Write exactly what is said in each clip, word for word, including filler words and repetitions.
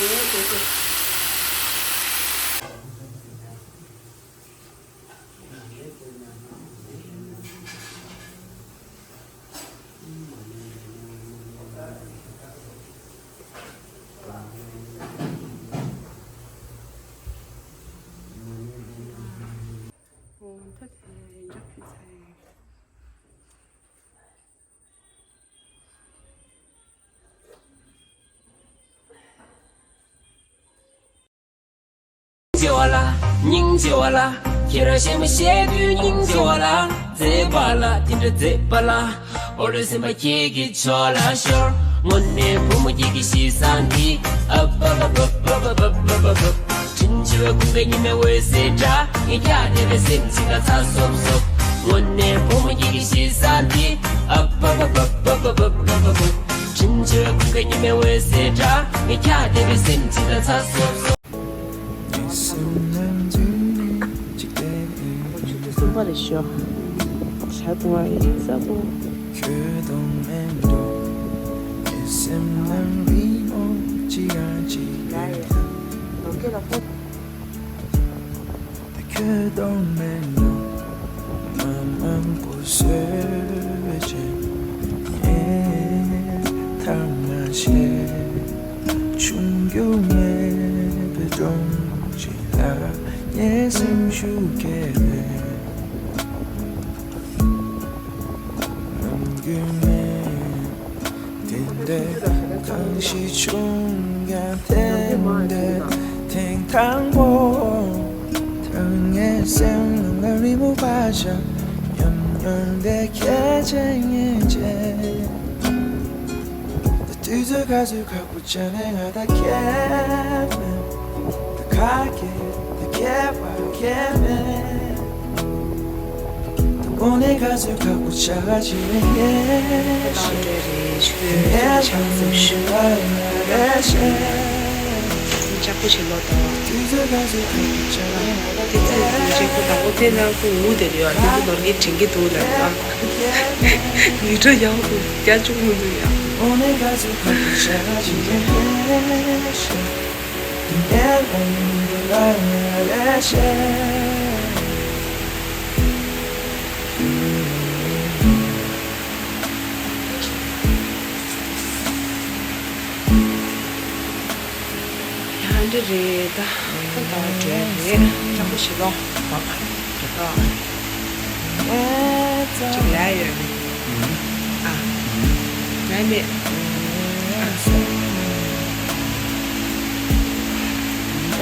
འོ་ད་དེ་ཡིན་འཇོག་ཕུལ་ཚར་ཡིན། སྙིང་རྗེ་བ་ལ། སྙིང་རྗེ་བ་ལ། ཁྱེད་རང་གཞན་མ་བཤད་དུས་སྙིང་རྗེ་བ་ལ། མཛེས་པ་ལ་དེ་འདྲ་མཛེས་པ་ལ། ཨོ་རོད་སེམས་པ་ཁྱེད་ཀྱི་ཕྱོགས་ལ་ཤོར། དངོས་གནས་བུ་མོ་ཁྱེད་ཀྱི་གཤིས་བཟང་འདི། ཨབ་ཨབ་ཨབ། དྲིན་ཆེ་བའི་ཀུན་དགའ་ཉི་མའི་འོད་ཟེར་འདྲ། ངས་ཀྱག་བསྡད་པའི་སེམས་ཅིག་ལ་ཚ་སོབ་སོབ། དངོས་གནས་བུ་མོ་ཁྱེད་ཀྱི་གཤིས་བཟང་འདི། ཨབ་ཨབ་ཨབ། དྲིན་ཆེ་བའི་ཀུན་དགའ་ཉི་མའི་འོད་ཟེར་འདྲ། ངས་ཀྱག་བསྡད་པའི་སེམས་ཅིག་ལ་ཚ་སོབ་སོབ། གསུམ་པ་རེད་ཤག་ཞག་དུ་བ་ཡིན་ས་པོ། ཁྱོད་གཏོང་མེད་འགྲོ། ངའི་སེམས་ནང་རི་མོ་གཅིག་རང་གཅིག་ཡ་ཡ། ནོར་སྐལ་ལ་ཕོ། ཁྱོད་གཏོང་མེད་འགྲོ། མ་མང་པོ་བཟོས་བྱས། ངས་ཐག་མ་ཆད། ཆུང་རྒྱུ་མེད་པའི་སྒྲོམ་གཅིག་ལ། ངའི་སེམས་ཤུགས་སྐྱེས་པའི། ནམ་རྒྱུན་ནས་དེ་འདྲའི་གང་ཞིག་བྱུང་ཡང་། དེ་འདྲའི་ཐེངས་དང་པོ། ད་ངའི་སེམས་ནང་ལ་རི་མོ་བ་ཞག་ཉམས་མྱོང་དེ་ཁྱེད་ཅན་ངེས་ཅན། ད་དུས་ཚོད་ག་ཚོད་ཁག་པོ་བྱས་ནས་ང་ད་ཁྱེད་མེད། ད་ཁ་སྐད་ད་སྐད་པ་ཁྱེད་མེད། དངོས་གནས་ག་ཚོད་ཁག་པོ་བྱ་བ་བྱེད་ལས་ངས་ཤེས། ངས་ཆགས་སེམས་ཤུགས་ལ་ཡང་རེ་བཤད། ཅག་པོ་ཞིག་ལོ་དང་། དུས་ཚོད་ག་ཚོད་ཁག་པོ་བྱ་བ་དེ་ཚོད་དུས་ཆེན་ཁོ་དང་པོ་དེ་ན་ཁོ་ངུ་དེ་རེད་ཡ། དེ་ཚོ་ནོར་གྱིས་དྲན་གྱི་འདུག་ལ་ཡ། ལི་ཁྲ་ཡག་པོ་རྒྱ་ཆུང་མི་འདུག་ཡ། དངོས་གནས་ག་ཚོད་ཁག་པོ་བྱ་བ་བྱེད་ལས་ངས་ཤེས། ཡང་འདི་རེད་ད། ད་ད་བྲོས་རེད། སྐྱག་པོ་ཞིག་ལོ། ཅིག་ལ་ཡོད་རེད། ཨ། ང་མེད།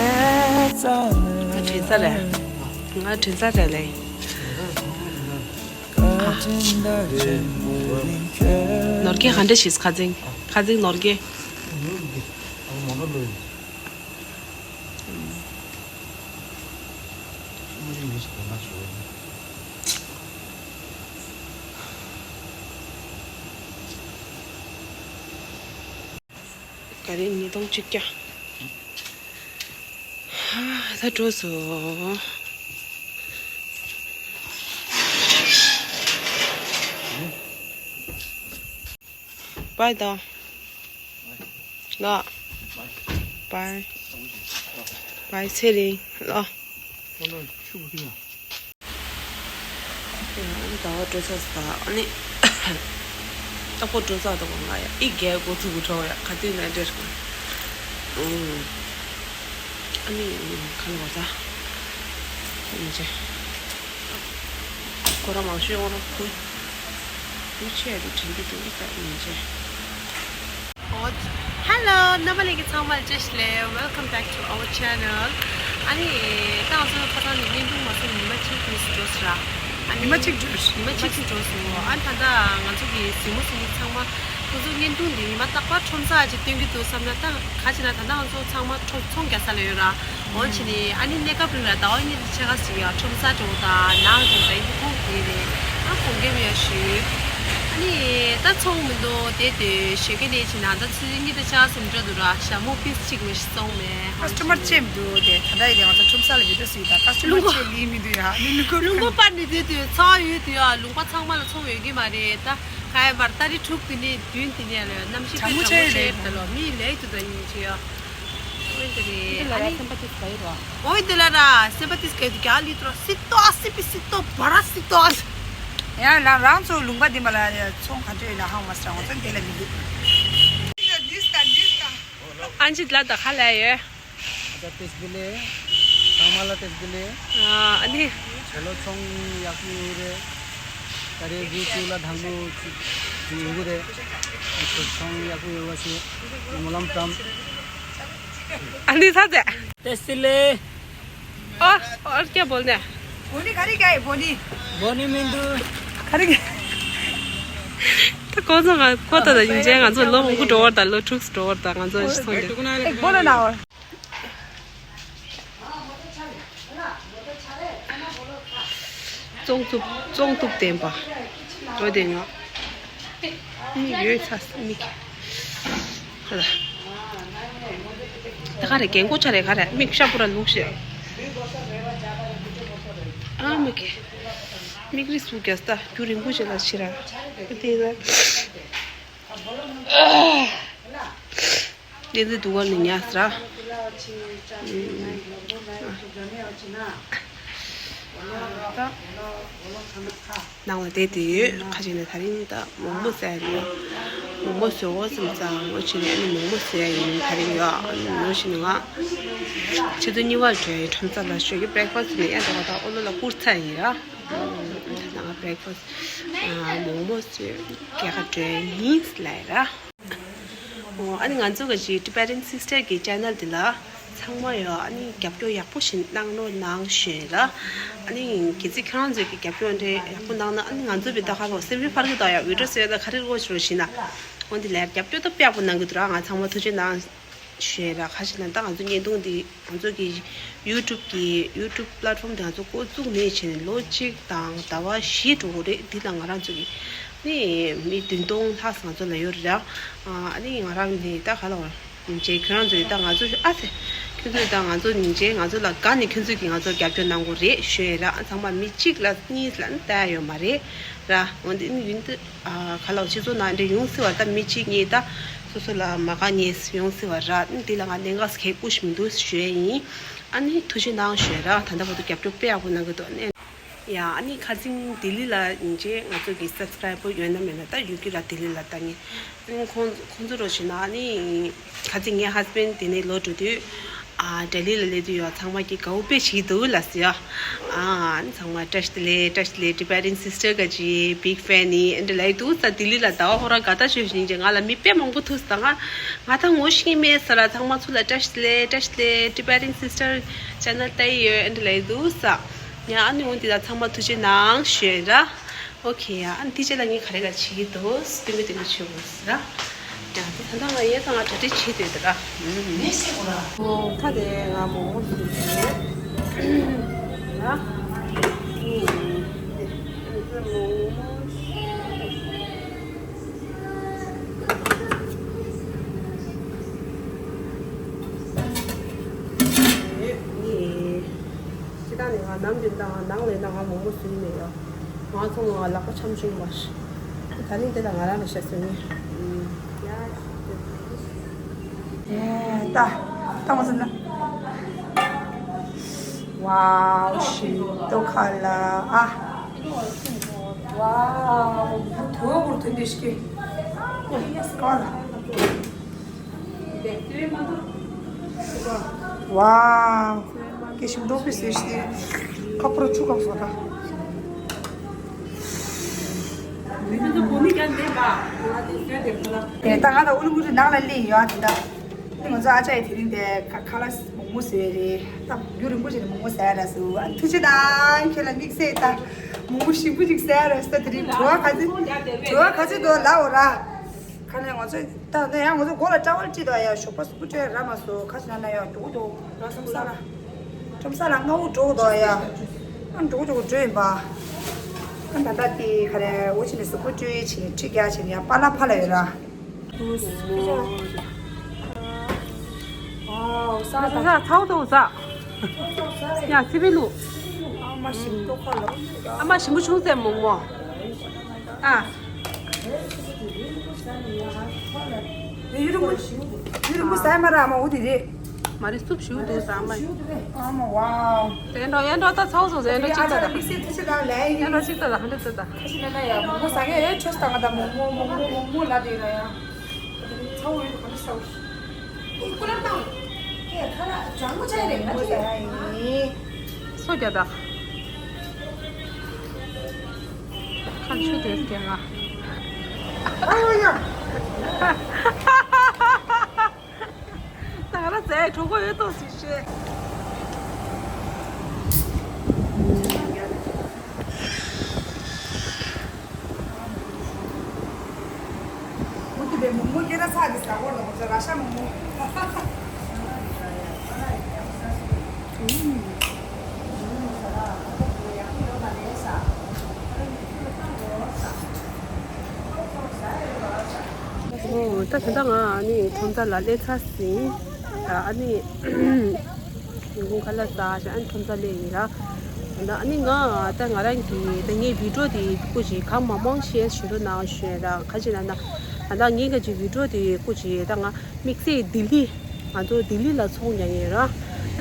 ཨ། ང་དྲན་ས་རེད། ང་དྲན་ས་རེད་ལེ། ཨ། ནོར་གྱིས་ག་འདྲ་ཞིག་ཁ་འཛིང་། ཁ་འཛིང་ནོར་གྱིས། ག་རེ་ཉིས་སྟོང་གཅིག་བརྒྱ། ཧ། ད་འགྲོ་སོང་། པའི་ད། ལ། པའི། པའི་ཚེ་རིང་ལ། ཟླ་བ་འགྲོ་ས་ཟ། ཨ་ནི། ཏག་པོ་འགྲོ་ས་དང་པོ་ང་ཡ་ཨི་རྒྱལ་འགོ་ཚུགས་འགྲོ་ཡ། ག་དུས་ན་འདྲེར། ཨ་ནི་ཁ་ལོ་ཟ། ཨིན་ཅེ། ཁོ་རང་མང་ཤོས་ཡོང་རོགས། བུ་ཆེ་རུ་དྲན་གྱི་འདུག་ཨི་ཀ་ཨིན་ཅེ། ཧེ་ལོ། རྣམ་པ་ལྷན་རྒྱས་ཚང་མ་ལ་བཀྲ་ཤིས་བདེ་ལེགས། Welcome back to our channel. ཨ་ནི་ད་ང་ཚོ་ཁ་སང་ནས་བརྙན་ཐུང་མ་བཟོས་ནས་ཉི་མ་གཅིག་ཙམ་འགྲོ་སོང་ར། ཨ་ནི་ཉི་མ་གཅིག་འགྲོ། ཉི་མ་གཅིག་ཙམ་འགྲོ་སོང་། ཨ་ནི་ད་ལྟ་ང་ཚོ་གི་གཟིགས་མོ་གཟིགས་མཁན་ཚང་མ་ཁོ་ཚོ་བརྙན་ཐུང་འདི་ཉི་མ་རྟག་པར་ཁྲོམ་ས་ཅིག་སྟོན་གྱི་འདུག་བསམ་ན། ད་ག་ཅི་ན་ད་ལྟ་ང་ཚོ་ཚང་མ་ཁྲོམ་ཚོང་རྒྱག་ས་ལ་ཡོད་ར། འོན་ཅི་ནི་ཨ་ནི་གནས་སྐབས་རིང་ལ་ཟླ་བ་གཉིས་ལ་ཕྱེད་ཀ་ཞིག་ཡ་ཁྲོམ་ས་འགྲོ་དང་ནང་འགྲོ་དང་ཡིན་ཁོང་དེ་ནས་ཨ་གོང་གེ་མི་ཡ་ཞུས། ཨ་ནི་ད་ཚོང་མི་འདུག་དེ་དེ་ཞོགས་ཀས་ནས་ཕྱིན་ན་ད་ཚོད་གཉིས་དང་ཕྱེད་ཀ་ཙམ་འགྲོ་འདུག་ར། ཞྭ་མོ་པིས་གཅིག་མ་གཏོགས་ཚོང་མེད། ཀ་སི་ཊ་མར་ཅིག་མི་འདུག་དེ་ད་ལྟ་ཡིན་ནའང་ད་ཁྲོམ་ས་ལ་བི་ཌི་ཡོ་བཟོས་ཡིན། ད་ཀ་སི་ཊ་མར་ཅིག་ལི་མི་འདུག་ཡ། ནི་ལུང་པ། ལུང་པ་པར་ནི་དེ་དེ་ཚང་ཡོད་དེ་ཡ། ལུང་པ་ཚང་མ་ལ་ཚོང་ཡོད་ཀྱི་མ་རེད། ད་ག་ཡ་བར་ཏ་རིག་དྲུག་དེ་ནས་བདུན་དེ་ནས་ལ་གནམ་གཤིས་དཔེ་གྲང་མོ་ཆེ་ད་ལོ་མི་ལེགས་དུ་ད་ཡིན་ཅི་ཡ། འདི་ལ་ར་སེམས་པ་ཏིས་ག་ཡོད་ར། ཨོའི་འདི་ལ་ར་སེམས་པ་ཏིས་ག་ཡོད་རྒྱ་ལི་ཏོ་ར་སི་ཏོ་ཨ་སི་པི་སི་ཏོ་བ་ར་སི་ཏོ་ཨ། ཡང་ལ་རང་ཚོ་ལུང་པ་འདི་མ་ལ་ཚོང་ག་འདྲ་ཡོད་ལ་ཧང་མ་སི་ར་ང་ཚོ་འདི་ལ་མི་འདུག་ཨན་ཅི་ལ་ད་ཧ་ལས་ཡོད། ཨ་ཙི་ཏིས་གི་ལེ། ཚང་མ་ལ་ཏིས་གི་ལེ། ཨ་ནི། ད་ལོ་ཚོང་ཡག་པོ་ཡོད་རེད། ད་རེས་བི་ཀུ་ལ་དང་པོ་ཅིག་ཡོད་རེད། ཚོང་ཡག་པོ་ཡོད་པ་ཞིག་སྨོན་ལམ་བཏབ། ཨ་ནི་ཚ་ཚེ། ཏེ་སི་ལེ། ཨོ། ཨོ་ཀྱ་བོལ་ནེ། བོ་ནི་ག་རེ་ག་ཡི་བོ་ནི། བོ་ནི་མིན་འདུག་ག་རེ་ག་ད་ཁོ་ཚོ་ང་ཁོ་ད་ད་ཡིན་ཅན་ང་ཚོ་ལོ་མང་པོ་འགྲོ་བར་དང་ལོ་དྲུག་འགྲོ་བར་དང་ང་ཚོ་ཤི་སོང་ཀྱང་། ཨེ་བོ་ལ་ན་ཨོ། ཙོང་ཏུབ་ཙོང་ཏུབ་བསྟན་པ། འོ་དེ་ང་། མིག་ཡོད་ཚ་མིག་ཧ་ལ། ད་ག་རེ་རྒན་གོ་ཆ་རེ་ག་རེ་མིག་ཤ་པོ་ར་ལུག་ཤེ། ཨ་མིག་གི་མིག་རིས་སུ་རྒྱ་སྟ་རྒྱུ་རིང་པོ་ཞེ་ལ་ཕྱི་ར། དེ་ལ། བསྟན་འཛིན་དུ་བར་ནས་ཉལ་སྲ། ནང་ལ་བསྡད་དེ་ཡོད། ཁ་ཅིག་ནས་ད་རིང་ད་མོག་མོག་ཟ་ཡ་ཡོད། མོག་མོག་ཟོས་འོ་བསམ་ཙང་འོ་བྱས་ནས་ཨ་ནི་མོག་མོག་ཟ་ཡ་ཡིན། ད་རིང་ཡོད་ཨ་ནི་ནོར་ཞིག་ནི་ང་ཆེ་མཐོ་གཉིས་པར་འགྲོ་ཡི་ཁྲོམ་ས་ལ་ཞོགས་ཀྱི་breakfast་ནས་ཡ་འདྲ་བ་དང་ཨོ་ལོ་ལ་བསྐུར་ཚར་ཡིན་ར། ད་ང་breakfast་མོག་མོག་ཟོས་སྐྱེལ་ག་འགྲོ་ཡ་ཡིན་ལབ་ཡ་ར། ཨོ་ཨ་ནི་ང་ཚོ་ག་ཅིག་Tibetan Sister་གི་channel་འདི་ལ་ཚང་མ་ཡོད་ཨ་ནི་རྒྱབ་སྐྱོར་ཡག་པོ་ཞིག་གནང་རོགས་གནང་ཞུ་ཡ་ར། ཨ་ནི་གལ་སྲིད་ཁྱེད་རང་ཚོས་ཀྱི་རྒྱབ་སྐྱོར་འདྲ་ཡག་པོ་གནང་ན་ཨ་ནི་ང་ཚོ་བི་ད་ཁ་ལོ་སེམས་པའི་ཕར་གི་ད་ཡ་video་བཟོས་ད་ག་རེ་རོགས་ཞུ་རོགས་ཞུ་ན། འོ་འདི་ལ་རྒྱབ་སྐྱོར་ད་དཔེ་ཡག་པོ་གནང་གི་འདུག་ར། ང་ཚང་མ་ཐུགས་རྗེ་གནང་ཞུ་ཡ་ར། ཁ་ཤས་ན་ད་ང་ཚོ་བརྙན་ཐུང་འདི་ང་ཚོ་གི་YouTube་གི་YouTube platform་དེ་ང་ཚོ་འགོ་བཙུགས་ནས་བྱས་ནས་ལོ་གཅིག་དང་ཟླ་བ་བཞི་འགྲོ་གི་རེད། འདི་ལ་ང་རང་ཚོ་གི་ནི་མི་བདུན་སྟོང་ལྷག་ང་ཚོ་ལ་ཡོད་རེད། ཨ་ནི་ང་རང་ནི་ད་ག་ལ་བར་ཉིན་བྱེད་ཁྱོད་རང་ཚོ་ཡི་ད་ང་ཚོ་ཨ་ཚེ་ཁྱོད་ཚོ་ཡི་ད་ང་ཚོ་ཉིན་བྱེད་ང་ཚོ་ལ་དགའ་ནི་ཁྱོད་ཚོ་གི་ང་ཚོ་རྒྱབ་སྐྱོར་གནང་དགོས་རེད་ཞུ་ཡ་ར། ཚང་མ་མི་གཅིག་ལ་གཉིས་ལ་ནི་ལྟ་ཡ་ཡོད་མ་རེད་ར། འོན་ཏེ་ནི་ཡུན་དུ། ཨ་ག་ལ་སྤྱི་ཚོགས་ནང་འདྲ་ཡོང་སྲིད་བ་ད་མི་གཅིག་གཉིས་ད་སོ་སོ་ལ་མ་དགའ་ཉེས་ཡོང་སྲིད་བ་ར། འདི་ལ་ང་གནད་འགག་གལ་སྤུ་ཞིག་མི་འདུག་ཞུ་ཡས་ཡིན། ཨ་ནི་ཐུགས་རྗེ་གནང་ཞུ་ཡས་ར། ད་ལྟ་བར་དུ་རྒྱབ་སྐྱོར་དཔེ་ཡག་པོ་གནང་གི་འདུག་ཨ་ནི། ཡ་ཨ་ནི་ཁ་སང་ལྡི་ལི་ལ་ཡིན་ཅེ་ང་ཚོ་གི་subscriber་ཡོད་ན་མེད་ན་ད་ཡོད་ཀྱི་ར། ལྡི་ལི་ལ་ད་ངས་ཨ་ནི་ཁོང་ཁོང་ཚོ་རོ་ཞུ་ན་ཨ་ནི་ཁ་སང་ངའི་husband་དེ་ནས་ལོ་འགྲོ་དུས། ཨ་ལྡི་ལི་ལ་སླེབས་དུས་ཡོད་ཚང་མ་གི་དགའ་བོ་དཔེ་བྱེད་ཀྱི་འདུག་ལ་ཟེར་ཡ། ཨ་ཚང་མ་བཀྲ་ཤིས་བདེ་ལེགས་བཀྲ་ཤིས་བདེ་ལེགས། Tibetan Sister་ག་ཅི་big fan་ནི་ཨེ་འདྲ་ལབ་འདུག་ས། ལྡི་ལི་ལ་ཟླ་བ་ཧོ་ར་དགའ་ད་ཤོད་བཞིན་གྱི་ང་ལ་མི་དཔེ་མང་པོ་ཐུག་ས། ང་ང་ད་ངོ་ཤེས་མེད་ས་ར། ཚང་མ་ཚུར་ལ་བཀྲ་ཤིས་བདེ་ལེགས་བཀྲ་ཤིས་བདེ་ལེགས། Tibetan Sister channel་ལྟ་ཡི་ཡོད་ཨེ་འདྲ་ལབ་འདུག་ས། ཡ་ཨ་ནི་འོ་འདི་ད་ཚང་མ་ཐུགས་རྗེ་གནང་ཞུ་ཡ་ར། ཨོ་ཁེ་ཡ། ཨ་ནི་དེ་རྗེས་ལ་ངས་ག་རེ་ག་བྱེད་ཀྱི་འདུག་སྟོན་པའི་སྟོན་པའི་ཆོས་གོ་ཟེར་ར། ཡ་དེ་ད་ལྟ་ང་ཡས་ད་ང་གྲ་སྒྲིག་བྱེད་འདོད་དེ་ར། ཨོ་ཁ་དེ་ང་མོ་མོ་ཟེར་གྱི་ར། སྤྱི་བཏང་ནས་ང་ནམ་རྒྱུན་ད་ང་ནང་ལས་ན་ང་མོ་མོ་ཟེར་གྱི་མེད་ཡ། ང་ཚོ་ང་ལག་པ་འཆམ་ཆུང་བ། ད་ནི་དེ་ལ་ང་རང་ལ་ཤ་ཟོས་ནི། ཡ། ད་ད་ང་ཚོ་ན། ཝའོ་ཞིམ་ཏོ་ཁ་ལ་ཨ། ཝའོ་དུ་བ་གུར་དུ་འདི་ཤི་ཀི། ཀོ་ལ། ཝའོ། ཀེ་ཤིང་འདོགས་པའི་ཟས་ཤིག་ཁ་པར་ཆུ་ཁག་སོ་ད། དེ་ད་ང་ད་ཨུ་ལུ་མུ་རི་ནང་ལ་སླེབས་ཡོད་ཨ། དེ་ད་ང་ཚོ་ཨ་ཅག་ཡི་དེ་རིང་དེ་ཁ་ཁ་ལ་མོག་མོག་ཟོས་རེད། ད་རྒྱུན་རིང་པོ་ཞིག་ནས་མོག་མོག་ཟ་ཡ་ར་སུ། ཨ་ཐུགས་རྗེ་གནང་། ཁྱེད་ལ་དམིགས་བསལ་ད་མོག་མོག་ཞིམ་པོ་ཞིག་ཟ་ཡ་ར་སུ། ད་དེ་རིང་བྲོ་བ་ག་ཚོད་བྲོ་བ་ག་ཚོད་འདུག་ལབ་འོ་ར། ཁ་ནས་ང་ཚོ་ད་ནས་ཡང་ང་ཚོ་མགོ་ལ་སྐྲ་དཀར་བྲིས་འདུག་ཡ། ཞོགས་པ་གཟུགས་པོ་བཀྲུས་ར་མ་སོ་ཁ་ཅིག་ན་ན་ཡ་འགྲོ་གི་འདུག་ར་ཁྲོམ་ས་ལ། ཁྲོམ་ས་ལ་སྔ་པོ་འགྲོ་གི་འདུག་ཡ། ཨ་འགྲོ་གི་འགྲོ་གི་འགྲོ་ཡིན་པ། ཨ་ད་ལྟ་དེ་ག་རེ་འོ་ཕྱི་ནས་གཟུགས་པོ་བཀྲུས་བྱས་ཁྲི་རྒྱག་བྱས་ནས་ཡ་པཱ་ལགས་ཕར་ལ་ཡོད་ར། ཨོ་ས་ས་ས་ཚའོ་ཏོ་ས། ཡ་སི་པི་ལུ། ཨ་མ་ཞིམ་ཏོག་ཁ་ལ། ཨ་མ་ཞིམ་པོ་ཆུང་ཟེར་མོག་མོག་ཨ། ཡུ་རུ་མུ་ཡུ་རུ་མུ་ཟ་མ་ར་མ་འོ་དེ་རེད། མ་རེད། སུབ་ཞིག་འདུག་ཟ་མ། ཨ་མ་ཝའོ། དེ་འདྲ་ཡན་འགྲོ་ད་ཚ་བོ་བཟོ་ཟེར་ཡན་འགྲོ་གཅིག་ད་ད། ཡན་འགྲོ་གཅིག་ད་ད་ཧ་འདྲ་ད་ད། ཁ་ཤི་ན་ན་ཡ་མོག་མོག་ཟ་གི་ཡོད་ཆོས་ད་ང་ད་མོག་མོག་མོག་མོག་མོག་མོག་ལ་དེ་ན་ཡ། ཚ་བོ་ཡོད་ག་ན་ཚ་བོ་ཞིག་ཀུ་ལ་ཏང་། ཀེ་ཁ་ལ་ཅང་མོ་ཆ་རེ་ང་ཅི་ཡ་ཡིན། སོ་རྒྱ་ད། ཁ་ཆུ་དེ་སྐྱེ་ང་། ཨ་ཡ། ད་ང་རང་ཟས་གྲོད་ཁོག་ཡོད་ཏོ་ཞིག་བཤད། མུ་ཏི་བའི་མོག་མོག་སྐད་ཆ་ཚ་གི་ཟ་གོ་ལ་གོ་ཚ་ར་ཤ་མོག་མོག་ཨོ། ད་ད་ལྟ་ང་ཨ་ནི་ཁྲོམ་རྩ་ལ་སླེབས་ཚར་ཟིན། ཨ་ནི་ཉིན་གུང་ཁ་ལག་ཟ་ཞིང་ཨ་ནི་ཁྲོམ་རྩ་སླེབས་ཡིན་ར། ད་ཨ་ནི་ང་ད་ང་རང་གི་ད་ངའི་བི་ཌིའོ་དེ་སྐུ་མཁྱེན་གང་མང་མང་ཤེར་ཞུ་རོགས་གནང་ཞུ་ཡ་ར། ག་ཅི་ལབ་ན་ད་ལྟ་ངའི་ག་ཅི་བི་ཌིའོ་དེ་སྐུ་མཁྱེན་ད་ང་དམིགས་བསལ་ལྡི་ལི། ང་ཚོ་ལྡི་ལི་ལ་ཚོང་རྒྱག་མཁན་ར། ཨ་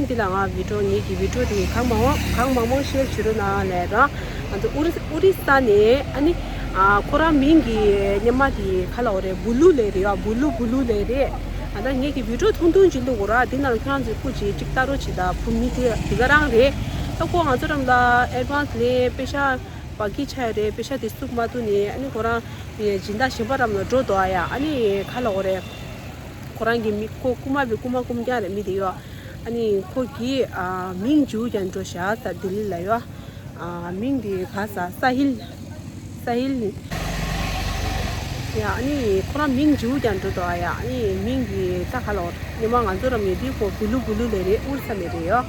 འདི་ལ་ང་བི་ཌིའོ་ངེད་ཀྱི་བི་ཌིའོ་དེ་གང་མང་མང་གང་མང་མང་ཤེར་བྱེད་རོགས་གནང་ལབ་ར། ང་ཚོ་ཨོ་རི་ཨོ་རི་ས་ནས་ཨ་ནི་ཨ་ཁོ་རང་མིང་གི་སྙེ་མ་དེ་ག་ལབ་དགོས་རེད། བུ་ལུ་ལབ་རེད་ཡ། བུ་ལུ་བུ་ལུ་ལབ་རེད། ཨ་ད་ངེད་ཀྱི་བི་ཌིའོ་ཐུང་ཐུང་ཅིག་འདུག་གོ་ར། འདི་ནང་ཁྱོད་རང་ཚོས་སྐུ་མཁྱེན་ཅིག་ལྟ་རོགས་བྱེད་ད། བུ་མི་དེ་དེ་ག་རང་རེད། ད་ཁོ་ང་ཚོ་རང་ལ་ཨེ་ཌི་ཝན་སི་ལས་པེ་ཤ་བག་གི་ཆགས་རེད། པེ་ཤ་དེ་བསུབ་མ་ཐུབ་ནས་ཨ་ནི་ཁོ་རང་སྦྱིན་བདག་གཞན་པ་རང་ལ་འགྲོ་འདུག་ཨ་ཡ། ཨ་ནི་ག་ལབ་དགོས་རེད། ཁོ་རང་གི་མི་ཁོ་རྐུན་མ་བི་རྐུན་མ་རྐུན་རྐྱང་རེད་མི་དེ་ཡོ། ཨ་ནི་ཁོ་གིས་ཨ་མིང་བརྗེ་པོ་རྒྱག་འགྲོ་ཤག་ས་ལྡི་ལི་ལ་ཡོ། ཨ་མིང་དེ་ག་ས་ས་ཧིལ། ས་ཧིལ། ཡ་ཨ་ནི་ཁོ་རང་མིང་བརྗེ་པོ་རྒྱག་འགྲོ་འདུག་ཨ་ཡ། ཨ་ནི་མིང་གི་ད་ག་ལབ་དགོས་རེད། སྔོན་མ་ང་ཚོ་རང་མི་དེ་ཁོ་བུ་ལུ་བུ་ལུ་ལབ་རེད། ཨོ་རི་ས་ནས་རེད་ཡོ།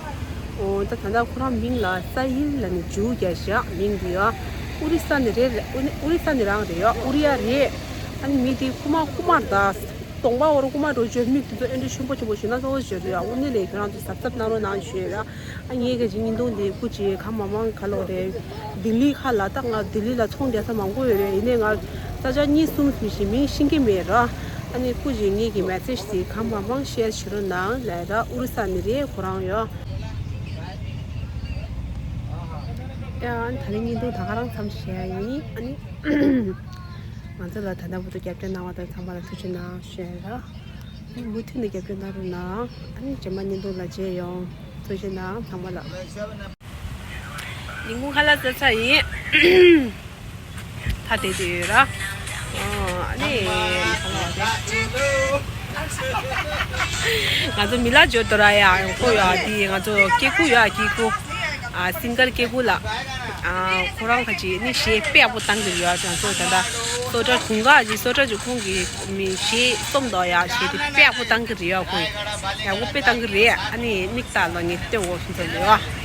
ཨོ་ད་ད་ལྟ་ཁོ་རང་མིང་ལ་ས་ཧིལ་ལབ་ནས་བརྗེ་པོ་རྒྱག་ཤག་མིང་དེ་ཡོ། ཨོ་རི་ས་ནས་རེད། ཨོ་ནི་ཨོ་རི་ས་ནས་རང་རེད་ཡོ། ཨོ་རི་ཡ་རེད། ཨ་ནི་མི་དེ་རྐུན་མ་རྐུན་མ་རེད་ད། གདོང་པ་འོར་རྐུན་མ་འགྲོ་བྱོས་མིག་དེ་ཚོ་ཨེ་འདྲ་ཆེན་པོ་ཆེན་པོ་ཞིག་ན་ཚོ་བྱོས་རེད། ཨོ་ནི་ལས་ཁྱོད་རང་ཚོ་གཟབ་གཟབ་གནང་རོགས་གནང་ཞུས་ར། ཨ་ངས་ག་ཅི་བརྙན་ཐུང་འདི་སྐུ་མཁྱེན་གང་མང་མང་ག་ལབ་དགོས་རེད། ལྡི་ལི་ཁ་ལ་ད་ང་ལྡི་ལི་ལ་ཚོང་རྒྱག་ས་མང་པོ་ཡོད་རེད། ཡིན་ནའི་ང་ས་ཆ་གཉིས་གསུམ་ཙམ་ཞིག་མིང་ཤེས་ཀྱི་མེད་ར། ཨ་ནི་སྐུ་མཁྱེན་ངེད་ཀྱི་མེ་སེ་ཇི་དེ་གང་མང་མང་ཤེར་བྱེད་རོགས་གནང་ལབ་ར། ཨོ་རི་ས་ནས་རེད་ཁོ་རང་ཡོ། ཡ་ཨ་ནི་ད་རིང་བརྙན་ཐུང་ད་ག་རང་མཚམས་བཞག་ཡིན། ཨ་ནི་ང་ཚོ་ལ་ད་ལྟ་བར་དུ་རྒྱབ་སྐྱོར་གནང་བ་དང་ཚང་མ་ལ་ཐུགས་རྗེ་གནང་ཞུ་ཡ་ཡིན་ར། མུ་མཐུད་ནས་རྒྱབ་སྐྱོར་གནང་རོགས་གནང་། ཨ་ནི་རྗེས་མ་བརྙན་ཐུང་ལ་མཇལ་ཡོང་། ཐུགས་རྗེ་གནང་ཚང་མ་ལ། ཉིན་གུང་ཁ་ལག་ཟ་ཚར་ཡིན། ད་བསྡད་དེ་ཡོད་ར། ཨ་ནི་ང་ཚོ་མི་ལ་འབྱོར་དོ་ར་ཡ། ཁོ་ཡ་དེ་ང་ཚོ་སྐྱེ་རྒུ་ཡ་སྐྱེ་རྒུ། ཨ་སིང་གར་སྐྱེ་རྒུ་ལགས། ཨ་ཁོ་རང་ཁ་ཅིག་ནི་གཞས་དཔེ་ཡག་པོ་བཏང་གི་ཡོད། ང་ཚོ་ད་ལྟ་སོ་ཊར་གུང་ག་ཅིག་སོ་ཊར་ཅིག་ཁོང་གི་མི་གཞས་རྩོམ་དོ་ཡ། གཞས་དེ་དཔེ་ཡག་པོ་བཏང་གི་རེད་ཡ། ཁོས་ཡག་པོ་དཔེ་བཏང་གི་རེད། ཨ་ནི་མིག་ལྟ་ལ་ངས་ལྟོས་འོ་སོང་ཚོ་ལེ་བ།